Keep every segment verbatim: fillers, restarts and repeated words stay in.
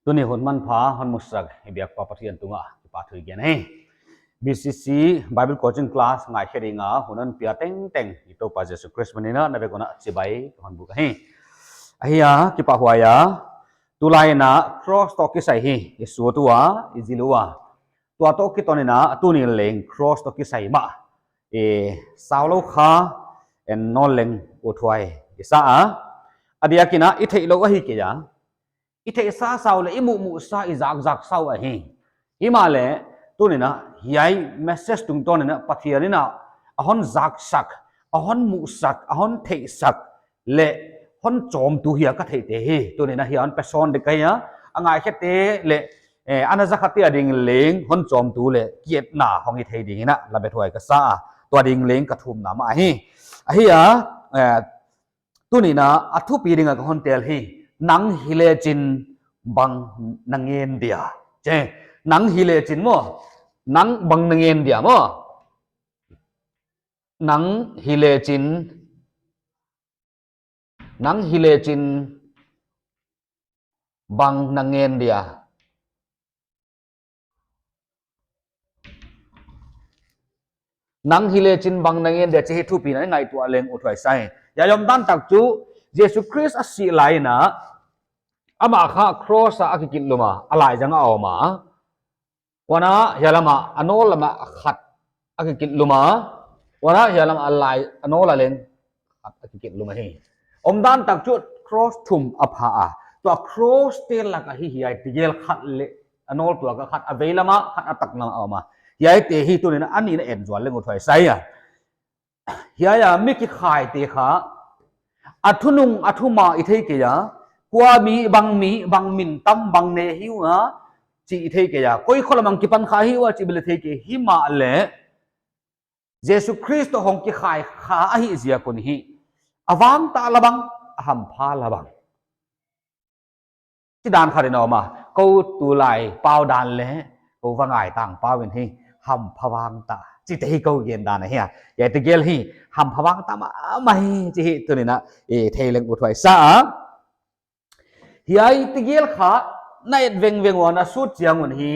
Tuni hun manpha hon musak i biak pa Pathian tungah kipahthu i gen hi. B C C Bible Coaching Class ngaikhe dinga hun hon pia tengteng i Toupa Jesu Khrist min in na vek un chibai hon buk hi. Ahia, kipahhuai a, tulai in cross toh kisai hi i sut ua, i zil ua. Tua toh kiton in tuni leng cross toh kisai mah i sau lou kha, en nawn leng uthuai i sa a. A diak in i theih lou ahi kei a, i theih sasa uh leh i muhmuh sa, i zakzak sa uh ahi. Himahleh tuni in hiai message tungtawn in Pathian in a hon zaksak, a hon muhsak, a hon theihsak leh hon chawmtu hia ka theihte hi tuni in hiai hon pesawn dek ahi a. A ngaikhe te leh, eh, ana zakha te ading leng hon chawmtu leh kietna hong hi thei ding in lamethuai ka sa a. Tua ding leng ka thumna mah ahi. Ahia, eh, tuni in a thupi dinga ka hon tel hi. Nang hi lechin bang na ngen dia. Che, nang hi lechin maw. Nang bang na ngen dia maw. Nang hi lechin, nang hi lechin bang na ngen dia. Nang hi lechin bang na ngen dia chih hi thupi in i ngaihtuah leng uthuai sa hi. Hiai omdan tak chu Jesu Khrist a sih lai in amah kha cross ah a kikitlum a, a laizang a om a. Huan a hiai lam ah, a nawl lam ah khat a kikitlum a. Huan a hiai lam ah a lai, a nawl ah leng khat a kikitlum ahi. Omdan tak chu cross thum a pha a. Tua cross te lak ah hiai tegel khat leh a nawl tuak a khat a veilam ah, khat a taklam ah om a. Hiaite hi tuni in a nih in en zual leng uthuai sa hi a. Hiai a mi kikhaite kha a thunung a thuma i thei kei a, kua mi, bang mi, bang min tam, bang ne hi ua chih i thei kei a, koi kholam a kipan kha hi ua chih bel i thei kei. Himahleh Jesu Khrist toh hong kikhai kha ahih ziak un hi a vangtah la bang, a hampha la bang. Chi dan khat in om a, kou tulai pau dan leh kou va ngai tang pau in hi hampha vangtah chih te hi kou gen dan ahi a. Hiai tegel hi hampha vangtah mahmah hi chih hi tuni in i thei leng uthuai sa a. Hiai tegel kha na et vengveng ua na sut chiang un hi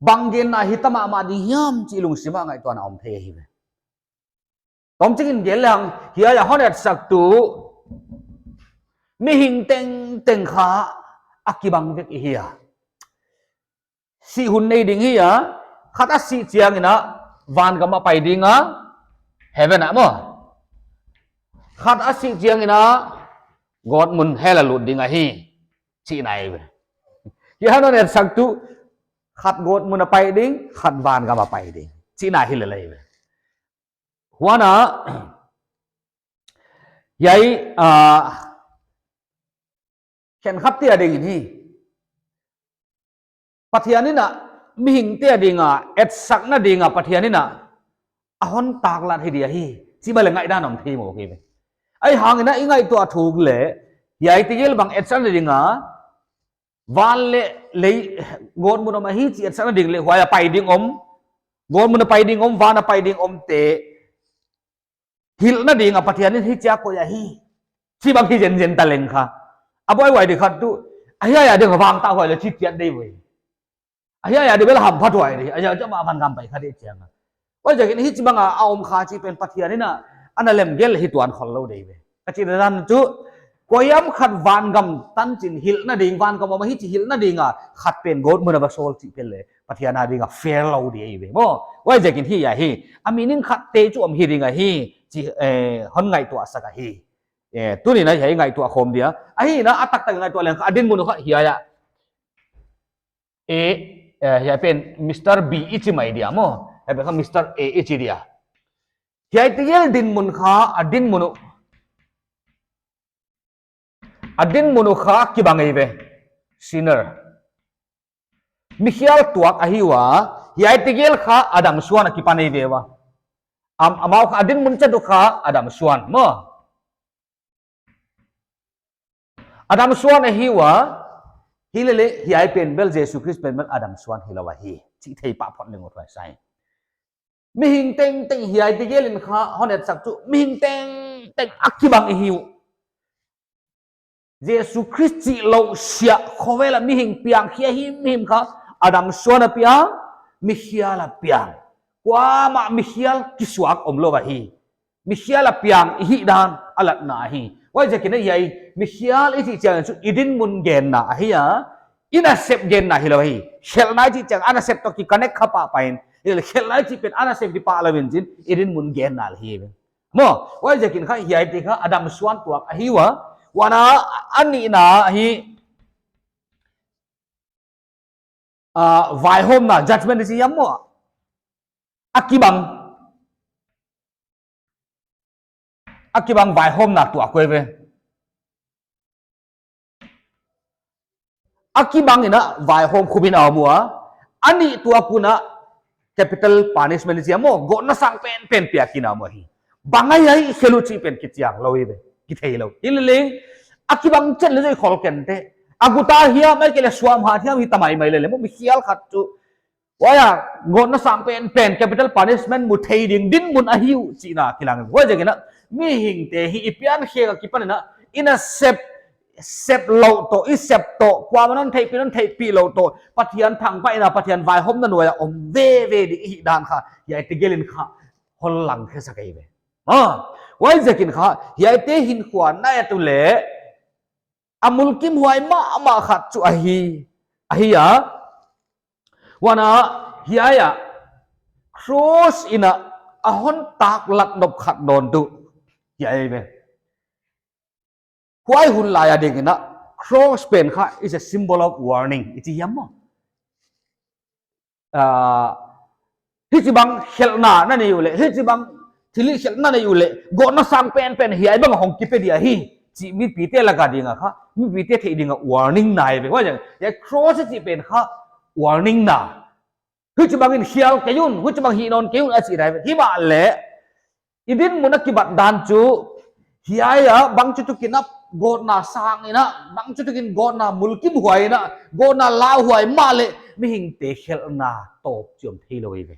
bang genna hi ta mahmah ding hiam chih lungsim a ngaihtuahna om thei ahi ve. Tawmchik in gen leng, hiai a hon etsaktu mihing tengteng kha a kibang vek i hi a. Sih hun nei ding hi a, khat a sih chiang in a vangam a pai ding a, heaven ah maw. Khat a sih chiang in a gawtmun hell a lut ding ahi chihna ahi ve. Hiai a hon etsaktu khat gawtmun a pai ding, khat vangam a pai ding chihna hi lel ahi ve. Huan a, hiai, ah, khenkhat te ading in hi Pathian in a mihing te ading a etsakna ding a Pathian in a a hon taklat hi dia hi chih bel ngaihdan om thei mawk hi ve. Ahihhang in a i ngaihtuah thuk leh hiai tegel bang etsakna ding a van leh lei, gawtmun om ahi chih etsakna ding leh huai a pai ding om, gawtmun a pai ding om, van a pai ding omte hilhna ding a Pathian in hichia koih ahi chih bang hi zenzen ta leng kha, a buaihuai di khat tuh, a hiai a ding a vangtah huai leh chi tiat dei ve. A hiai a ding bel hamphathuai dei, a hiai chu amah vangam pai kha ding chiang a. Huaiziakin hichibang a a om kha chih pen Pathian in a ana lemgel hi tuan khollou dei ve. Ka chihna dan chu, koi hiam khat vangam tanchin hilhna ding, vangam om ahi chih hilhna ding a khat pen gawtmun a va sawl chih pen leh Pathian ading a fair lou ding ahi ve maw. Huaiziakin hiai a hi a meaning khat te chu om hi ding ahi chih, eh, hon ngaihtuah sak ahi. Eh, tuni in a hiai ngaihtuah khawm dia. Ahi in a, a taktak ngaihtuah leng kha a dinmun uh kha hiai a, eh, hiai pen Mister B i chi mai dia maw. Hiai pen kha Mister A i chi dia. Hiai tegel dinmun kha a dinmun uh, a dinmun uh kha kibang ahi ve. Sinner, mikhial tuak ahi ua. Hiai tegel kha Adam suan a kipan ahi ve ua. Am, amau kha a dinmun chet uh kha Adam suan maw. Adam suan ahi ua. Hileleh hiai pen bel, Jesu Khrist pen bel Adam suan hilou ahi chih thei pah phot leng uthuai sa hi. Mihing tengteng, hiai tegel in kha hon etsak chu mihing tengteng a kibang i hi uh. Jesu Khrist chih louh siah khovel a mihing piang khia himhim kha, Adam suan a piang, mikhial a piang. Kuamah mikhial kisuak omlou ahi. Mikhial a piang i hihdan a latna ahi. Huaiziakin hiai mikhial i chih chiang chu i dinmun genna ahi a. I nasep genna hilou hi. Khelhna i chih chiang a nasep toh ki connect kha pahpah in. Khelhna i chih pen a nasep di pah lou in chin i dinmun genna hi. Maw, huaiziakin kha hiaite kha Adam suan tuak ahi ua. Huan a nihna hi, ah, vaihawmna, judgment i chi hiam maw. A kibang. A kibang vaihawmna tuak uh ve. A kibang in a vaihawm khum in a om ua. A nih tuak un a capital punishment i chi hiam maw, gawtna sang penpen piak in a om ahi. Bang ahia i khelh uh chih pen kichiang lou hi ve. Kithei lou. Hileleng, a kibang chet leh zoi khol kei in te. A guta hiam, ahihkeileh suamhat hiam hita maimai lele maw, mikhial khat chu. Huai a, gawtna sang penpen, capital punishment mu thei ding dinmun ahi uh chihna kilang. Huaiziakin a, mihingte hi i pian khek a kipan in a, i nasep, sep lou toh, i sep toh, kuamah in hon theihpih, hon theihpih lou toh, Pathian thangpaihna, Pathian vaihawmna nuai a om veve ding i hihdan kha, hiaite gelh in kha, hon lang khe sak ahi ve. Ah, huaiziakin kha, hiaite hinkhua na et uleh, a mulkimhuai mahmah khat chu ahi, ahi a. Huan a, hiai a, cross in a, a hon taklat nop khat nawn tuh. Hiai ve. Huai hun lai a ding in a, cross pen kha is a symbol of warning. I chi hiam maw. Ah, hichibang khelhna na nei uleh, hichibang thilhihkhelhna nei uleh, gawtna sang penpen hiaibang hong kipe dia hi, chih mipite lak a ding a kha, mipite theih ding a warning na ahi ve. Huaiziak, hiai cross chih pen kha warning na. Hichibang in khial kei un, hichibang hih nawn kei un a chih na ahi ve. Himahleh, i dinmun a kibat dan chu, hiai a, bangchituk in a gawtna sang in a, bangchituk in gawtna mulkimhuai in a, gawtna lauhuai mahleh, mihingte khelhna tawp chiam theilou ahi ve.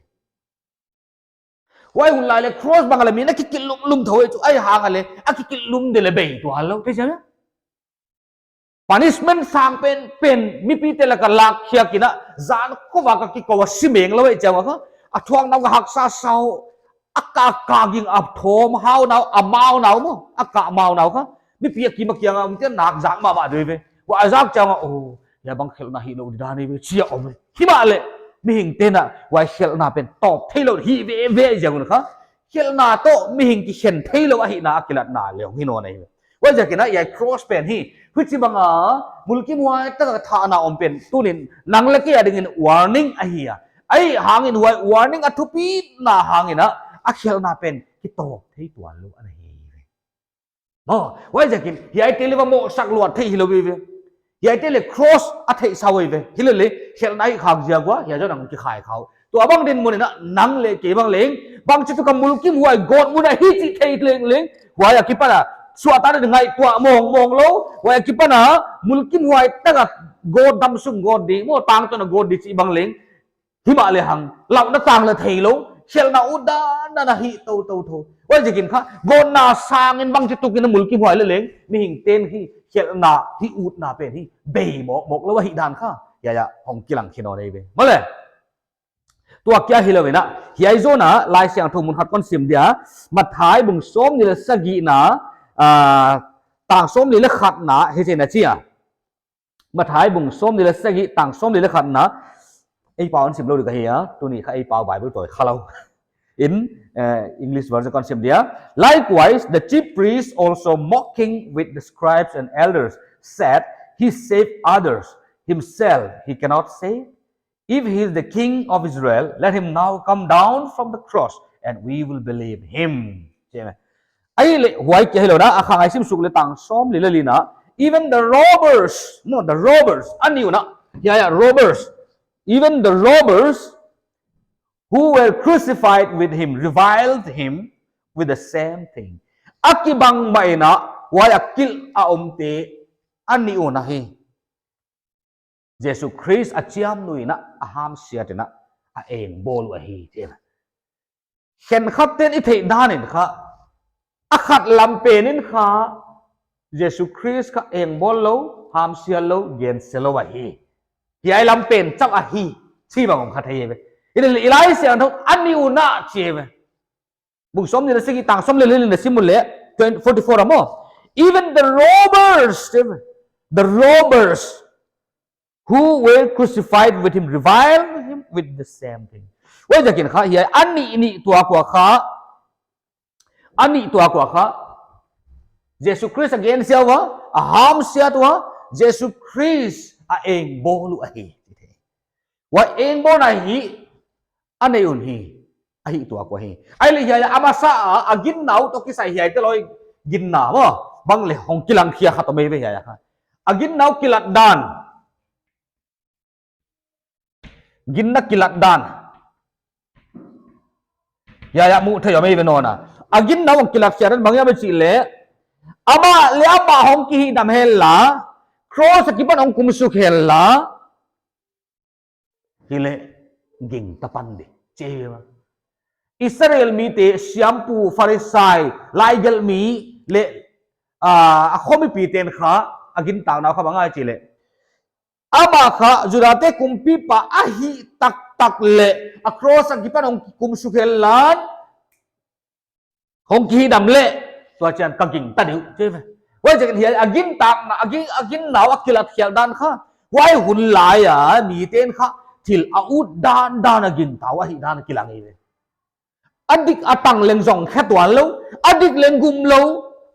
Huai hun lai leh cross bang a leh mi na kikilh lumlum thou ahi chu, ahihhang a leh, a kikilh lum ding leh bei tuan lou, thei chiang a. Punishment sang penpen, mipite lak a lak khiak in a, zan khua va ka kikou a si meng lou ahi chiang a kha, a thuak nau ka haksa sau, a ka ka ging a thawm hau nau, a mau nau maw, a ka mau nau kha, mipi a kim a kiang a om te nak zak mahmah ding ve. Huai a zak chiang a, oh, hiai bang khelhna hilou di dan ahi ve, chi a om ve. Himahleh, mihingte'n a, huai khelhna pen tawp theilou hi veve ziak un kha, khelhna toh mihing kikhen theilou ahihna a kilatna leh hong hi nawn ahi ve. Huaiziakin a, hiai cross pen hi, huchibang a, mulkimhuai tak a thahna om pen, tunin nang leh kei a ding in warning ahi a. Ahihhang in huai warning a thupina hang in a, a khelhna pen kitawp thei tuan lou ana hi ve. Maw, huaiziakin, hiaite leh va mohsak luat thei hilou ve. Hiaite leh cross a theihsa uh ahi ve. Hileleh, khelhna hih khak ziak ua, hiai zaw nang kikhai kha uh. Tuabang dinmun in a, nang leh kei bang leng, bangchituk a mulkimhuai gawtmun ahi chih thei leng leng, huai a kipan a, suahtakna ngaihtuah mawngmawng lou, huai a kipan a, mulkimhuai tak a gawt damsung gawt di, maw tangtawn a gawt di chih bang leng, himahleh hang, lauhna tang leh theilou, khelhna utdan dan a hih toutou thou. Huaiziakin kha, gawtna sang in bangchituk in a mulkimhuai leh leng, mihingte'n hi, khelhna, hih utna pen hi, bei mawkmawk lou ahihdan kha, hiai a, hong kilang khin nawn ahi ve. Mahleh. Tua kia hilou in a, hiai zaw in a, Laisiangthou mun khat kon sim dia, Matthai bung sawmnih leh sagihna, ah, tang sawmli leh khatna, hichi'n a chi a. Matthai bung sawmnih leh sagih tang sawmli leh khatna, ei pau in sim lou di ka hi a, tuni kha ei pau Bible toh kha lou. In, eh, English version kon sim dia. Likewise, the chief priests also mocking with the scribes and elders said, "He saved others, himself he cannot save. If he is the king of Israel, let him now come down from the cross, and we will believe him." Ahihleh, huai kia hilou in a, a kha ngai sim suk leh tang sawmli leh lina. Even the robbers, no, the robbers, a ni uh in a, hiai a, robbers, even the robbers who were crucified with him reviled him with the same thing. A kibang mah in a, huai a kilh a omte, a ni uh in a hi. Jesu Khrist a chiamnuih in a, a hamsiat in a, a engbawl uh ahi, chi. Khenkhatte'n i theih dan in kha, a khat lam pen in kha, Jesu Khrist kha engbawl lou, hamsia lou, gensia lou ahi. Hiai lam pen chauh ahi, chi bang om kha thei ve. Hileh i Laisiangthou a nih un a chi ve. Bung sawmnih leh sagih, tang sawm leh li na sim uleh, twenty, forty-four a maw. Even the robbers, the robbers who were crucified with him reviled him with the same thing. Huaiziakin kha hiai a nih nih tuak ua kha, a nih tuak ua kha, Jesu Khrist a gensia ua, a hamsia ua, Jesu Khrist a engbawl uh ahi. Huai engbawlna hi a nei un hi, ahi tuak ua hi. Ahihleh hiai a masa a, a ginna uh toh kisai hiaite lou ginna maw, bang leh hong kilang khia khat om ei ve hiai a kha. A ginna uh kilat dan. Ginna kilat dan. Hiai a muh theih om ei ve nawn a. A ginna uh kilat khia dan bang hiam i chih leh, amah leh amah hong kihihdam henla, cross a kipan hong kumsuk henla, hileh gingta pan di, chi ve maw. Israel mite siampu, Pharisai, laigelhmi leh, ah, a khomipite'n kha a gintakna uh kha bang ahia i chih leh, amah kha Judate kumpipa ahih taktak leh a cross a kipan hong kumsuk henla, hong kihihdam leh, tua chiang ka gingta di uh, chi ve. Huaiziakin hiai a gintakna, a gin, a ginna uh a kilat khiak dan kha, huai hun lai a mite'n kha thil a ut dandan a gingta uh ahihdan kilang ei ve. A dik a tang leng zong khe tuan lou, a dik leng gum lou,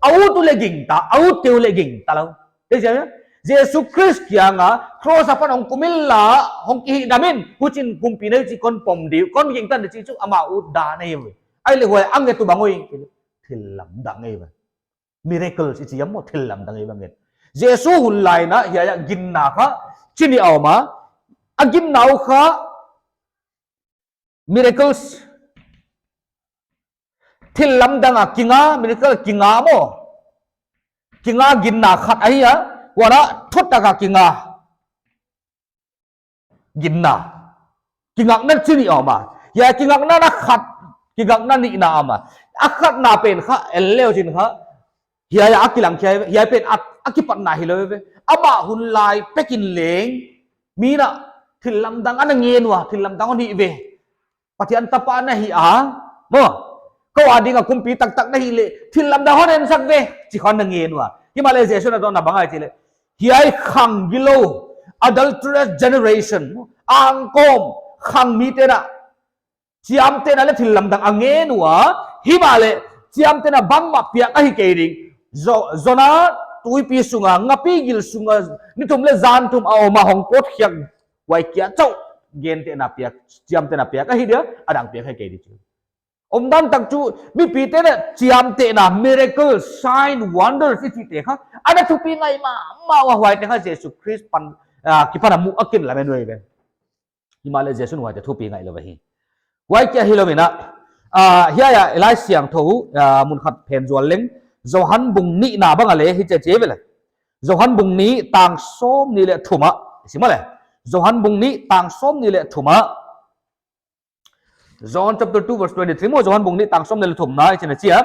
a ut uh leh gingta, a utte uh leh gingta lou. Thei chiang, Jesu Khrist kiang a cross a pan hong kum inla, hong kihihdam in, huchiin kumpi nei chih kon pom di uh, kon gingta di uh chih chu amah ut dan ei ve. Ahihleh huai a nget uh bang uh, thil lamdang ei ve. Miracles i chi hiam maw, thil lamdang ei ve nget. Jesu hun lai in hiai a ginna kha chi nih a om a, a ginna uh kha miracles, thil lamdang a kinga, miracle kinga maw. Kinga ginna khat ahi a, huan a thutak a kinga ginna. Kingakna chi nih a om a. Hiai kingakna na khat, kingakna nihna a om a. A khatna pen kha, en leu chin kha, hiai a kilang khia, hiai pen a, a kipatna hilou ve. Amah hun lai pekin leng, mi'n a thil lamdang ana ngen ua, thil lamdang hon hih ve. Pathian tapa na hi a, maw. Kou a ding a kumpi taktak na hih leh, thil lamdang hon ensak ve, chi khong ana ngen ua. Himahleh Jesu'n a dawnna bang ahia i chih leh, hiai khang gilou, adulterous generation, angkawm, khang mite'n a, chiamtehna leh thil lamdang a ngen ua, himahleh, chiamtehna bangmah piak ahi kei ding. Zo-, Jona tuipi sunga, ngapi gil sunga, ni thum leh zan thum a om a hong pawt khiak, huai kia chauh, gentehna piak, chiamtehna piak ahi dia, a dang piak ahi kei ding. Omdan tak chu, mipite'n a chiamtehna, miracle, sign, wonders, i chihte kha, ana thupi ngai mahmah ua huaite kha Jesu Khrist pan, ah, kipan a muh a kin lamen uh ei ve. Himahleh Jesu'n huaite thupi ngai lou ahi. Huai kia hilou in a, ah, hiai a i Laisiangthou, ah, mun khat phen zual leng, Johan bung nihna bang a leh, hichi chi ve leh. Johan bung nih tang sawmnih leh thum a, sim leh. Johan bung nih tang sawmnih leh thum a. John chapter two verse twenty-three maw, Johan bung nih tang sawmnih leh thum na, hichi'n a chi a.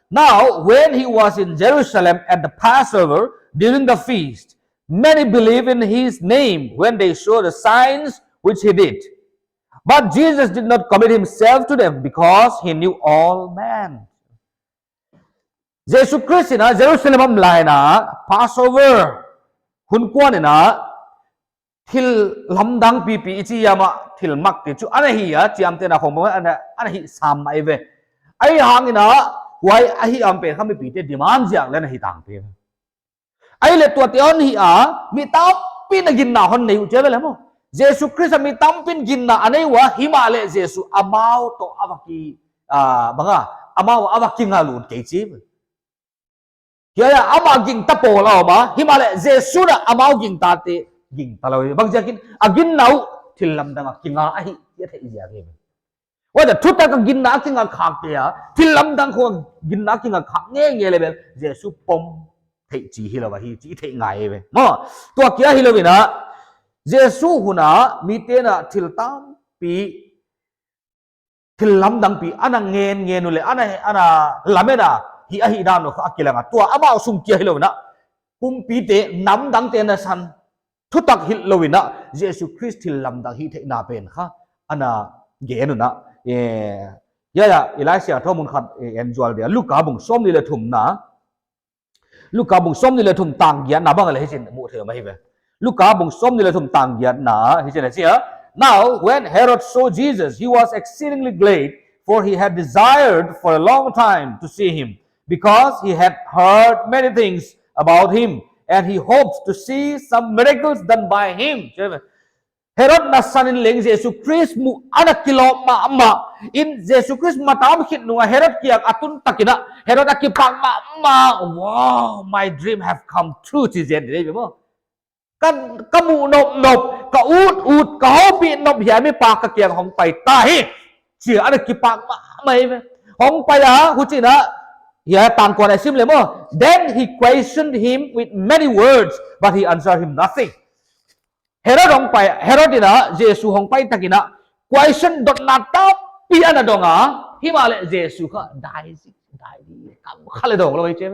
Now, when he was in Jerusalem at the Passover, during the feast, many believed in his name when they saw the signs which he did. But Jesus did not commit himself to them because he knew all men. Jesu Khrist in a Jerusalem a om lai in a Passover hun kuan in a thil lamdang pipi i chi hiam a thil mak te chu ana hi a, chiamtehna khong bang ana, ana hi sam mai ve. Ahihhangin a huai a hih a om pen kha mipite demand ziak leh ana hi tangpi. Ahihleh tuate hon hih a, mi tampi'n a ginna hon nei uh chi ve leh maw. Jesu Khrist a mi tampi'n ginna a nei ua, himahleh Jesu amau toh a va ki, ah, bang a, amau a va kinga lut kei chi. Hiai a amah gingta pawl a om a, himahleh Jesu'n a amau gintate gingta lou. Bang ziakin a ginna uh thil lamdang a kinga ahi, i theih ziak hi. Huai a thutak a ginna a kinga khak te a, thil lamdang khong a ginna a kinga khak ngeingei leh bel, Jesu pom theih chi hilou ahi, chi theih ngai ve. Maw, tua kia hilou in a, Jesu hun a, mite'n a thil tampi, thil lamdang pi, ana ngen ngen uleh, ana, ana lamen a, hi ahihdan uh kha a kilang a. Tua amau sung kia hilou in a, pumpite, namdangte nasan thutak hilh lou in a, Jesu Khrist thillamdang hihtheihna pen kha ana gen un a. Eh, ya, ya, Elijah thawmun khat, eh, en zual dia. Luka bung sawmnih leh thumna. Luka bung sawmnih leh thum tang giatna bang leh hichi'n mu thei mai ve. Luka bung sawmnih leh thum tang giatna, hichi'n a chi a. Now, when Herod saw Jesus, he was exceedingly glad, for he had desired for a long time to see him, because he had heard many things about him, and he hoped to see some miracles done by him. Herod nasan in leng Jesu Khrist muh ana kilawm mahmah. In Jesu Khrist mata om khit nung a Herod kiang a tun tak in a, Herod a kipak mahmah. "Wow, my dream have come true," chi zen di maw. Ka, ka muh nopnop, ka ut ut, ka houpih nop hiai mipa ka kiang hong pai ta hi, chi a ana kipak mahmah ve. Hong pai a, huchi'n a, hiai tang kuan a sim leh maw. Then he questioned him with many words, but he answered him nothing. Herod hong pai, Herod in a, Jesu hong pai tak in a, question dotna tampi ana dong a, himahleh Jesu kha dai zik, dai di, kam kha leh dong lou chi.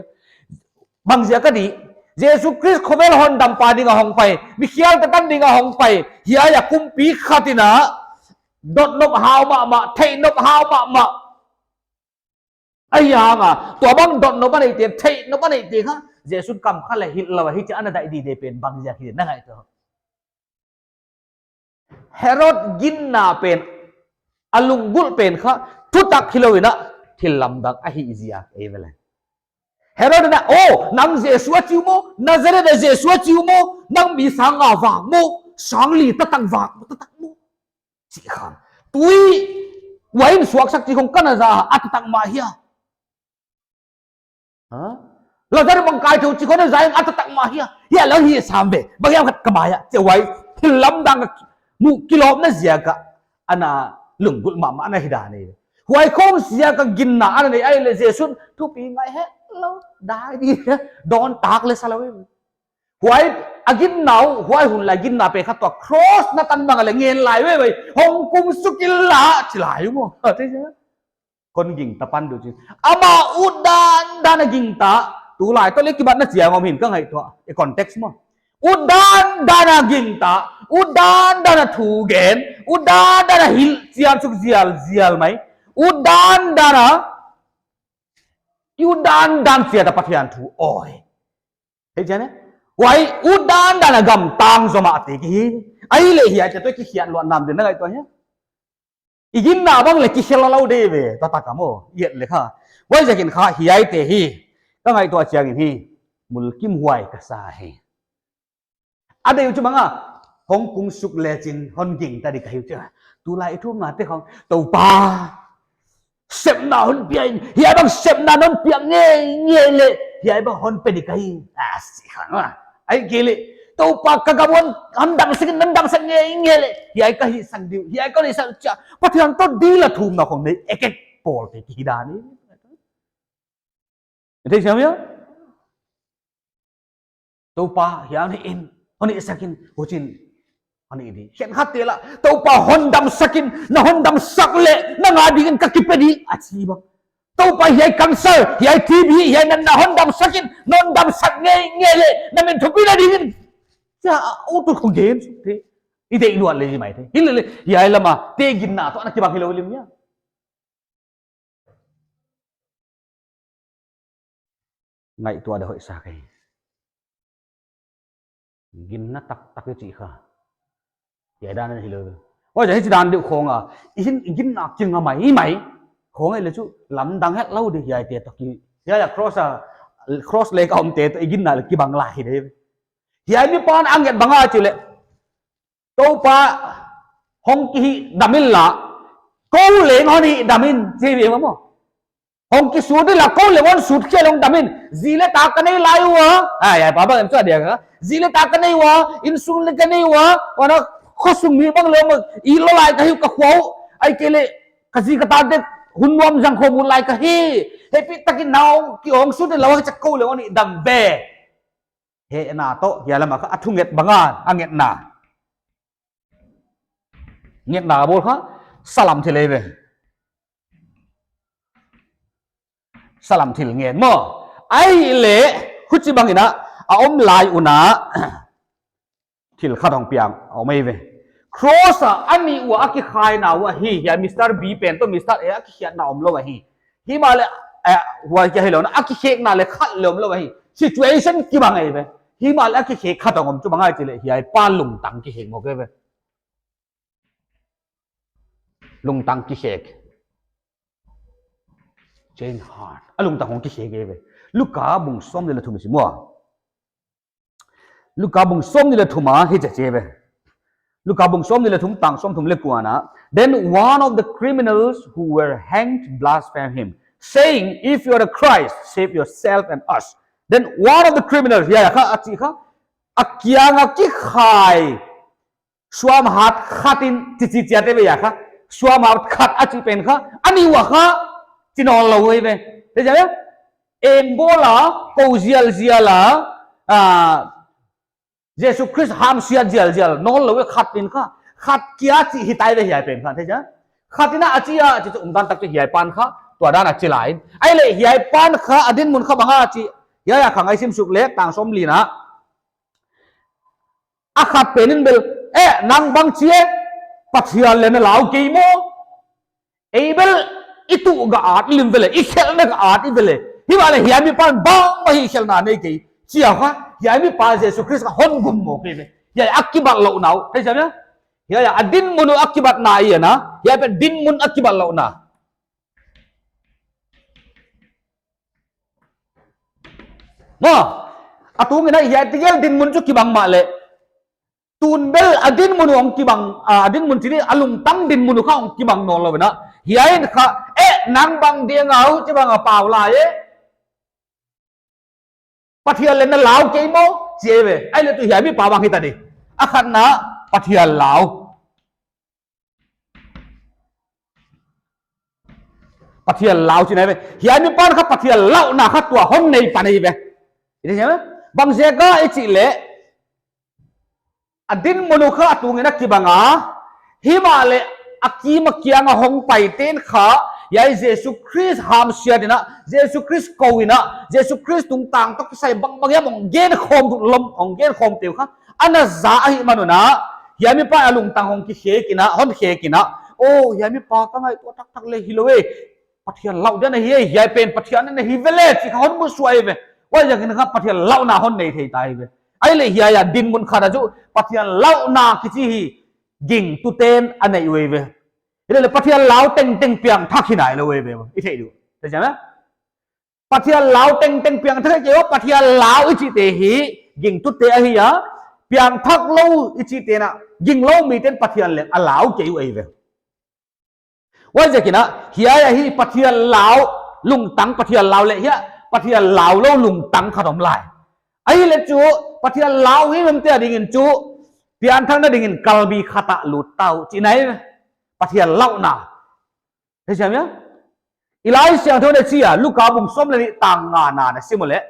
Bangziak a di, Jesu Khrist khovel hondampa ding a hong pai, mi khial tatan ding a hong pai, hiai a kumpi khat in a, dotnop hau mahmah, theihnop hau mahmah. Ahi hang a, tuabang dotnop a neite, theihnop a neite kha, Jesu'n kam kha leh hilh lou a, hichi ana dai di di pen bangziak hi na ngaihtuah. Herod ginna pen, a lunggulh pen kha, thutak hilou in a, thillamdang ahih ziak ei ve leh. Herod in a, "Oh, nang Jesu a chi uh maw, Nazareth a Jesu a chi uh maw, nang mi sang nga vak maw, sang li tatak vak maw, tatak maw?" Chi khan. Tui, uain suaksak chi khong ka na za, a tatak mah hia. Ha? Lazar bang kai thou chi khong na za in a tatak mah hia. Hia lou hi sam ve. Bang hiam khat ka mai a. Chi uai, thillamdang a muh kilawmna ziak a. Ana lunggulh mahmah ana hi dan e. Huai khong ziak a ginna ana nei ahihleh Jesu'n thupi ngai het lou. Dai di. Dawn tak leh sa lou e. Huai a ginna uh, huai hun lai ginna pen kha tua cross na tan bang a leh ngen lai veve. Hong kum suk inla, chi lai uh maw. Kon gingta pan di uh chi. Amah ut dandan a gingta, tulai toh leh kibatna chiang om hi'n ka ngaihtuah. E context maw. Ut dandan a gingta, ut dandan a thugen, ut dandan a hilh chian suk zialzial mai. Ut dandan a, ut dandan chiat a Pathian thu awi. Hei chian e? Huai, ut dandan a gamtang zomah te ki hi. Ahihleh hiaite toh kikhiat luat nam den na ngaihtuah hia. I ginna bang leh kikhel lou di ve, tatak a maw, i et leh kha. Huaiziakin kha hiaite hi. Ka ngaihtuah chiangin hi. Mulkimhuai ka sa hi. A deih uh chu bang a, hong kum suk lechin hon gingta di ka hi uh chi. Tulai i thumna te khong, Toupa. Sepna hon pia in, hiai bang sepna non pia ngeingei leh, hiai bang hon pe di ka hi. A si khan a. Ahihkeileh, Toupa ka gam hon, hon damsak in, non damsak ngeingei leh, hiai ka hihsak di uh, hiai ka hihsak chia. Pathian toh deal a thumna khong nei, ek ek pawl te ki hi dan e. Thei siam hia? Toupa, hiai ni in, hon hihsak in, huchiin, hon hih di. Khenkhat te lah, Toupa hon damsak in, na hon damsak leh, nang a dingin ka kipe di, a chi bang. Toupa hiai cancer, hiai T B, hiai natna hon damsak in, non damsak ngeingei leh, na min thupina dingin. Chia, a ut uh khong gen suk te. I deih luat leh mai te. Hilele, hiai lama, te ginna toh ana kibang hilou lim hia. Ngaihtuah di hoih sa kei. Ginna taktak i chih kha. Hiai dan hilou. Huaiziak hichi dan deuh khong a. I hin ginna kinga maimai. Khong ahihleh chu lamdang hetlou di hiaite toh ki. Hiai a cross a, cross leh ka om te toh i ginna leh kibang lai hi di. Hiai mipa'n a nget bang a chi leh. Toupa hong kihihdam inla, kou leng hon hihdam in, chi ve maw. Hong kisut inla, kou leng hon sut khia leng dam in, zi leh ta ka nei lai ua. Ai, ai, pa bang em chu a diak a. Zi leh ta ka nei ua, innsung leng ka nei ua, huan a khosung mi bang leng, i lo lai ka hi uh ka khua uh. Ahihkeileh, ka zi ka tate hun nuam zang khawm uh lai ka hi. Hehpihtakin na hong ki hong sut inla, huchiin kou leng hon hihdam ve. Hehna toh, hiai lama kha a thunget bang a, a ngetna. Ngetna bawl kha, salam thil ei ve. Salam thil ngen maw. Ahihleh, huchibang in a, a om lai un a, thil khat hong piang a om ei ve. Cross a a nih ua a kikhaina uh ahi, hiai Mister B pen toh Mister A a kikhiatna omlou ahi. Himahleh, eh, huai kia hilou in a kikhekna leh khat leh omlou ahi. Situation kibang ei ve. Himahleh a kikhek khat hong om, chu bang ahia chih leh hiai pa lungtang kikhek mawk ei ve. Lungtang kikhek. Change heart. A lungtang hong kikhek ei ve. Luka bung sawmnih leh thum i sim ua. Luka bung sawmnih leh thum ah hichi chi ve. Luka bung sawmnih leh thum, tang sawmthum leh kua ah. Then one of the criminals who were hanged blasphemed him, saying, "If you are the Christ, save yourself and us." Then one of the criminals, hiai kha, a chih kha, a kiang a kikhai suamhat khat in, chi chi chiat ei ve hiai kha. Suamhat khat a chih pen kha, a nih ua kha, chi nawnlou ei ve. Thei chiam? Eng bawl a, kou zialzial a, ah, Jesu Khrist hamsiat zialzial nawnlou ei khat in kha. Khat kia chih hi tai ve hiai pen kha, thei chiam? Khat in a chi a, chi chu umdan tak chu hiai pan kha, tua dan a chi lai. Ahihleh hiai pan kha, a dinmun kha bang a chih, hiai a kha ngai sim suk leh, tang sawmli ah. A khat pen in bel, "Eh, nang bang chi e, Pathian leh na lau kei maw? Ei bel, i tuh gah at i lim ve leh, i khelhna gah at i ve leh. Himahleh hiai mi pan bangmah hihkhelhna nei kei," chi a kha, hiai mi pa Jesu Khrist kha hon gum mawk ei ve. Hiai a kibatlouhna uh, thei chiam? Hiai a dinmun uh a kibatna ahi a, hiai pen dinmun a kibatlouhna. Maw, a tung in a hiai tegel dinmun chu kibang mahleh, tun bel a dinmun uh hong kibang, a, a dinmun chih leh a lungtang dinmun uh kha hong kibang nawnlou in a. Hiai in kha, "Eh, nang bang ding a uh, chi bang a pau lai e. Pathian leh na lau kei maw?" chi ei ve. Ahihleh tu hiai mi pa bang hita di. A khatna, Pathian lau. Pathian lau chihna ei ve. Hiai mi pan kha Pathian lauhna kha tua hon nei pan ei ve. I thei chiam? Bang ziak a i chih leh, a dinmun uh kha a tung in a kibang a. Himahleh a kim a kiang a hong paite'n kha, hiai Jesu Khrist hamsiat in a, Jesu Khrist kou in a, Jesu Khrist tungtang toh kisai bangbang hiam hong genkhawm lou, hong genkhawmte uh kha ana za ahihman un a, hiai mi pa a lungtang hong kikhek in a, hon khek in a. "Oh, hiai mi pa ka ngaihtuah taktak leh hilou e. Pathian lauh dan ahi e, hiai pen Pathian in a hi ve leh," chi kha hon musuak ei ve. Huaiziakin kha Pathian lauhna hon nei thei ta ei ve. Ahihleh hiai a dinmun khat ah chu Pathian lauhna kichi hi gingtute'n a neih uh ei ve. Hileleh Pathian lau tengteng piangthak hi nailou ei ve. I thei di uh. Thei chiam? Pathian lau tengteng piangthak kei uh, Pathian lau i chihte hi gingtute ahi a, piangthak lou i chihte in a, ginglou mite'n Pathian leng a lau kei uh ei ve. Huaiziakin a, hiai ahi Pathian lau, lungtang Pathian lau leh hiai, Pathian lau lou lungtang khat om lai. Ahihleh chu, Pathian lau himhimte adingin chu, pianthakna dingin kalbi khat ah lut ta uh, chihna ei ve. Pathian lauhna. Thei chiam hia? I Laisiangthou in a chi a, Luka bung sawm leh nih tang nga ah na sim uleh.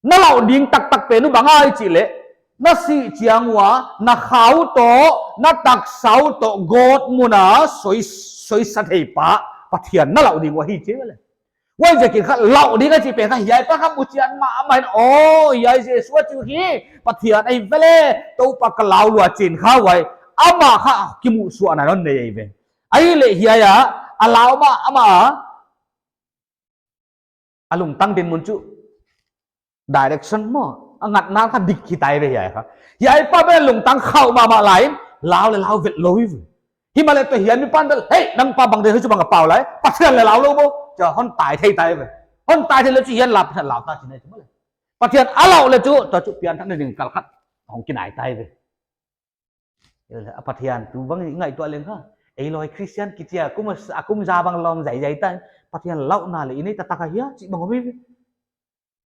Na lauh ding taktak pen uh bang ahia chih leh, na sih chiang ua, na kha uh toh, na taksa uh toh, gawtmun a soi, soisa theipa Pathian na lauh ding uh ahi chi ve leh. Huaiziakin kha lauh ding a chih pen kha hiai pa kha muchian mahmah in, aw, hiai Jesu a chih uh hi Pathian ahi ve leh, Toupa ka lau lua chi'n kha huai, amah kha kimuhsuahna hon nei ei ve. Ahihleh hiai a, a lau mah, amah a, a lungtang dinmun chu direction maw, a ngatna kha dik hi ta ei ve hiai kha. Hiai pa bel lungtang khauh mahmah lai in, lau leh lau vet lou ei ve. Himahleh toh hiai mi pan bel, "Hei, nang pa bang ding a uh, chi bang a pau lai, Pathian leh lau lou maw?" Chia hon tai thei ta ei ve. Hon tai thei leh chu hiai lau, Pathian lau ta chihna ei ve leh. Pathian a lauh leh chu, tua chu pianthakna ding kal khat hong kinai ta ei ve. A Pathian tu bang i ngaihtuah leng kha, ei lawi Christian kichi a kum, a kum za bang lawm zaizai ta, Pathian lauhna leh i nei taktak ahia chih bang om ei ve.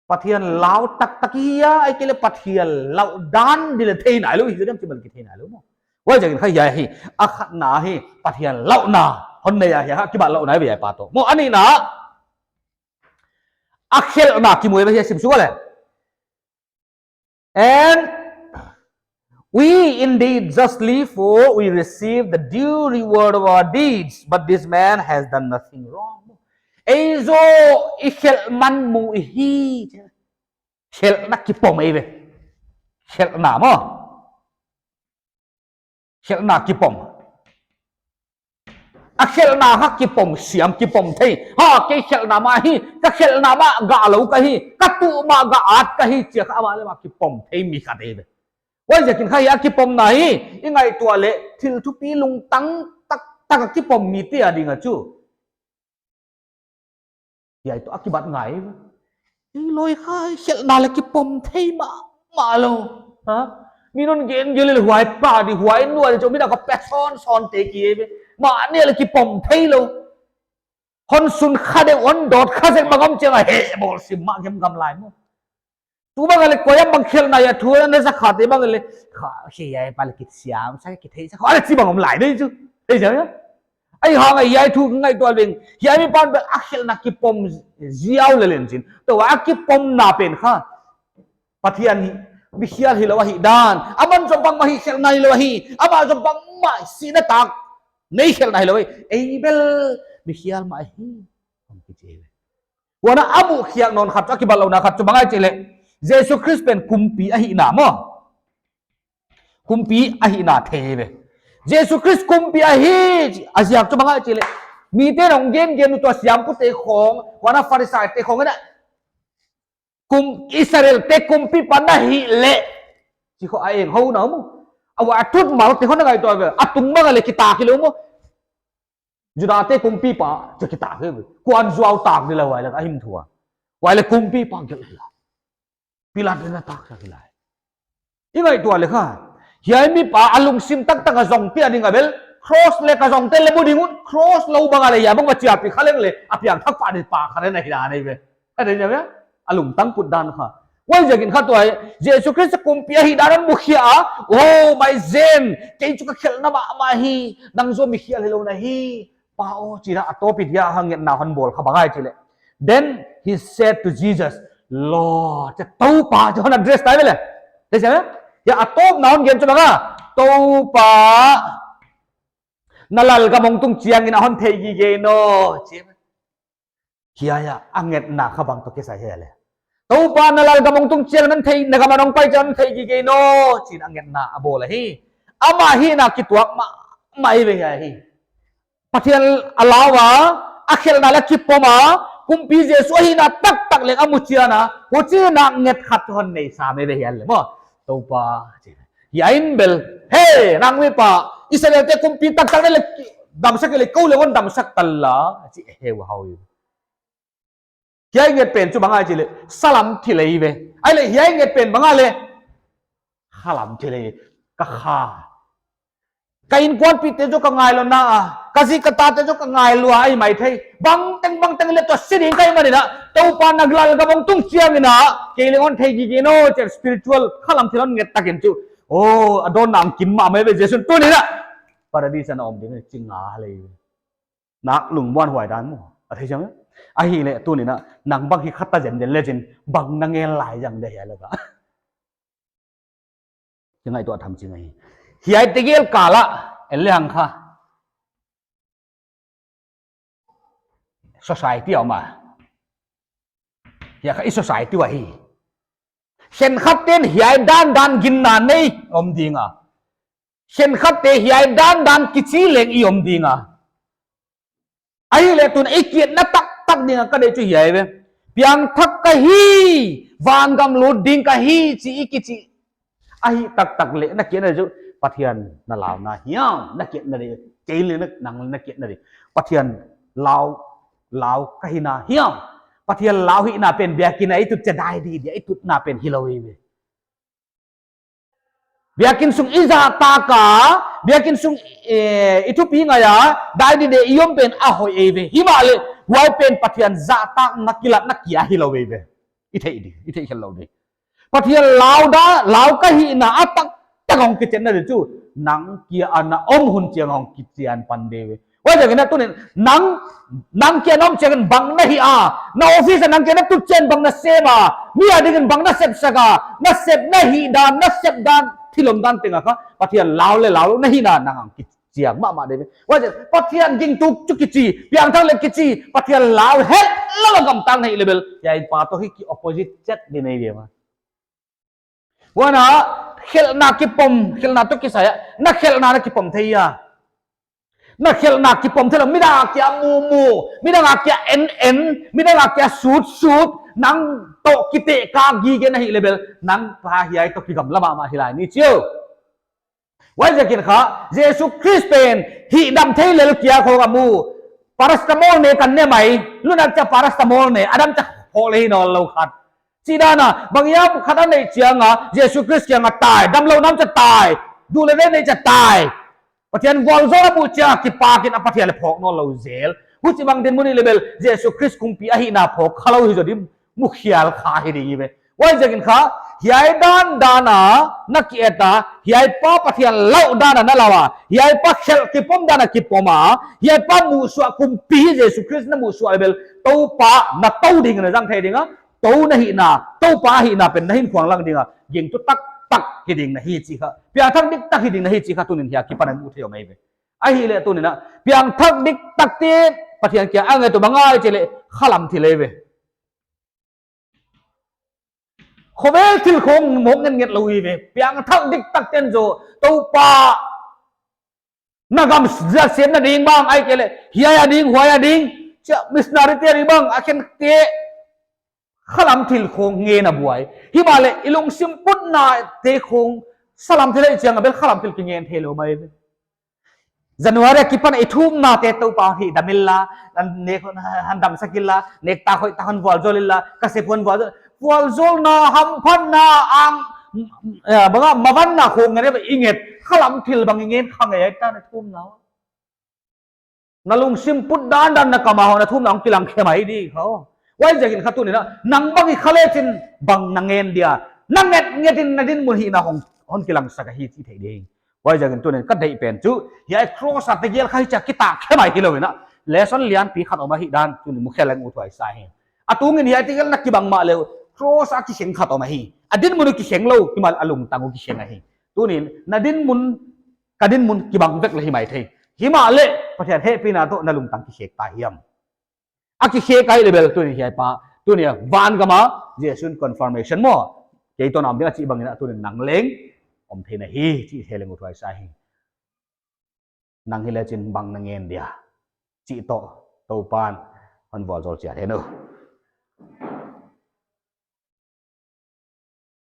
Pathian lau taktak i hia, ahihkeileh Pathian lauh dan di leh thei nailou, hi zedem chi bang kithei nailou maw. Huaiziakin kha hiai hi, a khatna hi, Pathian lauhna hon nei a, hiai kha kibatlouhna ei ve hiai pa toh. Maw, a nihna, a khelhna kimu ei ve hiai sim suk uleh. And we indeed justly, for we receive the due reward of our deeds, but this man has done nothing wrong. Ei zaw i khelh man mu i hi. Khelhna kipom ei ve. Khelhna maw. Khelhna kipom. A khelhna kha kipom siam, kipom thei. Ha, kei khelhna mah hi, ka khelhna mah gah lou ka hi, ka tuh mah gah at ka hi, chia kha amah leh amah kipom thei mi khat ei ve. Huaiziakin kha hiai a kipomna hi i ngaihtuah leh thil thupi lungtang taktak a kipom mite a ding a chu. Hiai toh a kibat ngai. Ei loi kha khelhna leh kipom thei mahmah lou. Ha? Min hon gen gen leh huai pa di, huai nua di chu min a ka pe sawnsawn te ki ei ve. Mahni leh kipom thei lou. Hon sun kha deuh, hon dawt kha zek bang om chiang a heh bawl sim mah gemgam lai maw. Tu bang a leh koi a bang khelhna a thu na sa kha te bang a leh kha, hiai pa leh kisiam sa, kitheihsa kha leh chi bang om lai ding chu. Thei sa ya? Ahihhang a hiai thu ngaihtuah leng, hiai mi pan bel a khelhna kipom ziau lel in chin. Tua a kipomna pen kha Pathian hi, mikhial hilou ahihdan. Aman zong bangmah hi khelhna hilou hi. Amah zong bangmah sihna tak nei khelhna hilou hi. Ei bel mikhial mah hi. Hong kichi ve. Huan a muh khiak nawn khat, a kibatlouhna khat chu bang ahia chih leh, Jesu Khrist pen kumpi ahihna maw. Kumpi ahihna thei ve. Jesu Khrist kumpi ahi, a ziak chu bang ahia chih leh, mite'n hong gen gen uh tua siampute khong, huan a Pharisai te khong in a, kum, Israel te kumpipa na hih leh, chi khong a eng hou na maw. A va a thut mal te khong na ngaihtuah ve. A tung bang a leh kitak hilou maw. Juda te kumpipa, chu kitak hi. Kuan zuau tak di la huai leh a him thu a. Huai leh kumpipa gelh hi la. Pilat in a taksak hi lai. I ngaihtuah leh kha. Hiai mipa a lungsim taktak a zong te a ding a bel. Cross leh ka zong te leh mu ding un. Cross lou bang a leh hiai bang va chiapi kha leng leh. A piangthak pa di pa kha leh na hi dan ei ve. Ka dei nya ve, a lungtang put dan kha. Huaiziakin kha tua, Jesu Khrist kumpi ahihdan hon mukhia a, oh, mai zen, kei chu ka khelhna mahmah hi, nang zong mikhial hilou na hi, Pa aw, chi in a a tawp in hiai a ngetna hon bawl kha bang ahia chih leh. Then he said to Jesus, Lord, chi Toupa, chi hon address ta ve leh. Thei sa ve? Hiai a tawpna hon gen chu bang a, Toupa, na lalgam hong tung chiangin a hon thei gige in aw, chi. Hiai a ngetna kha bang toh kisai hia leh. Toupa, na lalgam hong tung chiangin a thei, na gam a hong pai chiangin a thei gige in aw, chi in a ngetna a bawl ahi. Amah hihna kituak mahmah ei ve hiai hi. Pathian a lau a, a khelhna leh kipom a, kumpi Jesu ahihna taktak leng a mu chiang a, huchiin a nget khat hon nei sam ei ve hiai leh maw. Toupa, chi. Hiai in bel, he, nang mipa, Israel te kumpi taktak na leh, damsak leh kou leng hon damsak ta la, chi heu hau. Hiai nget pen chu bang ahia chih leh, salam thil ei ve. Ahihleh hiai nget pen bang a leh, khalam thil ei, ka kha. Ka innkuanpihte zong ka ngailou na a, ka zi ka tate zong ka ngailou a, ei maithei. Bangteng bangteng leh tua si ding ka hih manin a, Toupa, na lalgam hong tung chiangin a, kei leng hon thei gige in aw, chi in spiritual khalam thil hon nget takin chu. Oh, a dawnna kin mahmah ei ve Jesu'n tuni'n a. Paradis a na om ding chi ngal ei. Nak lungmuanhuai dan maw. A thei chiang. Ahihleh tuni'n a, nang bang hi khat ta zenzen leh chin, bang na ngen lai zang de hiai leh ka. Chi ngaihtuah tham ching ahi. Hiai tegel kal a, en lehang kha. Society a om a. Hiai kha i society uh ahi. Khenkhat ten hiai dandan ginna nei om ding a. Khenkhat te hiai dandan kichi leng i om ding a. Ahihleh tun i kiatna taktak ding a ka deih chu hiai ve. Piangthak ka hi, vangam lut ding ka hi, chi i kichi. Ahi taktak leh na kiatna chu Pathian na launa hiam, na kiatna ding. Kei leh na, nang leh na kiatna ding. Pathian lau, lau ka hihna hiam. Pathian lau hihna pen biakin a i tut chiang dai di dia, i tutna pen hilou ei ve. Biakin sung i zahtak a, biakin sung, eh, i thupi ngai a, dai di de i om pen a hoih ei ve. Himahleh, huai pen Pathian zahtakna kilatna kia hilou ei ve. I theih di, i theih khelh lou di. Pathian lau da, lau ka hihna a taktak hong kichenna di chu, nang kia a na om hun chiang hong kichian pan di ve. Huaiziakin a tuni'n, nang, nang kia na om chiangin bang na hih a, na office a nang kia na tut chiangin bang na sem a, mi adingin bang na sepsak a, na sep na hihdan, na sepdan, thil omdan teng a kha, Pathian lau leh lau lou na hihna nang hong kichiang mahmah di ve. Huaiziakin, Pathian gingtu chu kichi, piangthak leh kichi, Pathian lau hetlou a gamtang na hih leh bel, hiai pa toh hi ki opposite chet di nei di ma. Huan a, khelhna kipom, khelhna toh kisai a, na khelhna na kipom thei a. Na khelhna kipom theilou, midang a kia mumu, midang a kia en en, midang a kia sut sut, nang toh kitehkak gige na hih leh bel, nang pa hiai toh kigamla mahmah hi lai ni chi uh. Huaiziakin kha, Jesu Khrist pen, hihdam thei lel kia khong a mu, paracetamol ne kan ne mai, lunat chia paracetamol ne, a dam chia khoh leh hi nawnlou khat. Chih dan a, bang hiam khat a neih chiang a, Jesu Khrist kiang a tai, damlouh nam chia tai, duh leh deih neih chia tai. Pathian vualzawl a muh chiang a kipak in a Pathian leh phawk nawnlou zel. Huchibang dinmun i leh bel, Jesu Khrist kumpi ahihna phawk khalou hi zaw ding, mukhial kha hi ding hi ve. Huaiziakin kha, hiai dandan a, na ki-et a, hiai pa Pathian lau dan a na lau a, hiai pa khelh kipom dan a kipom a, hiai pa muhsuah kumpi Jesu Khrist na muhsuah leh bel, Toupa na tou ding na zang thei ding a, tou na hihna, Toupa hihna pen na hinkhua lang ding a, gingtu taktak hi ding na hi chih kha, piangthak diktak hi ding na hi chih kha tuni'n hiai akipan a muh theih om ahi ve. Ahihleh tuni'n a, piangthak diktakte, Pathian kia a nget uh bang ahia chih leh, khalam thil ahi ve. Khovel thil khong mawk ngetnget lou hi ve. Piangthak diktakte'n zaw, Toupa, na gam zat semna ding bang, ahihkeileh, hiai a ding, huai a ding, chia missionary te a ding bang, a khente, khalam thil khong ngen a buai. Himahleh, i lungsim putnate khong, salam thil ahih chiang a bel khalam thil kingen theilou mai ve. January akipan i thumnate Toupa hihdam inla, han nek, han damsak inla, nektak hoihtak hon vualzawl inla, ka sep hon vualzawl, vualzawlna, hamphatna, ang, eh, bang a, mavanna khong ngen i nget, khalam thil bang i ngen kha ngei ahi ta na thumna. Na lungsim put dandan na kam a hon na thumna hong kilang khe mai di kha. Huaiziakin kha tuni'n a, nang bang i kha lechin bang na ngen dia. Na ngetnget in na dinmun hihna hong, hon kilangsak ahi chih theih ding. Huaiziakin tuni'n ka deih pen chu, hiai cross a tegel kha hichia kitak khe mai hilou in a, lesson lianpi khat om ahihdan tuni'n mukhia leng uthuai sa hi. A tungin hiai tegel na kibang mahleh, cross a kikheng khat om ahi. A dinmun uh kikheng lou, himahleh a lungtang uh kikheng ahi. Tuni'n, na dinmun, ka dinmun kibang vek leh hi mai thei. Himahleh, Pathian hehpihna toh na lungtang kikhek ta hiam. A kikhek ahih leh bel tuni'n hiai pa, tuni'n a van gam a, Jesu'n confirmation maw. Kei toh na om ding a chih bang in a tuni'n nang leng, om thei na hi, chih theih leng uthuai sa hi. Nang hi lechin bang na ngen dia. Chih toh, Toupa'n, hon vualzawl chiat hen uh.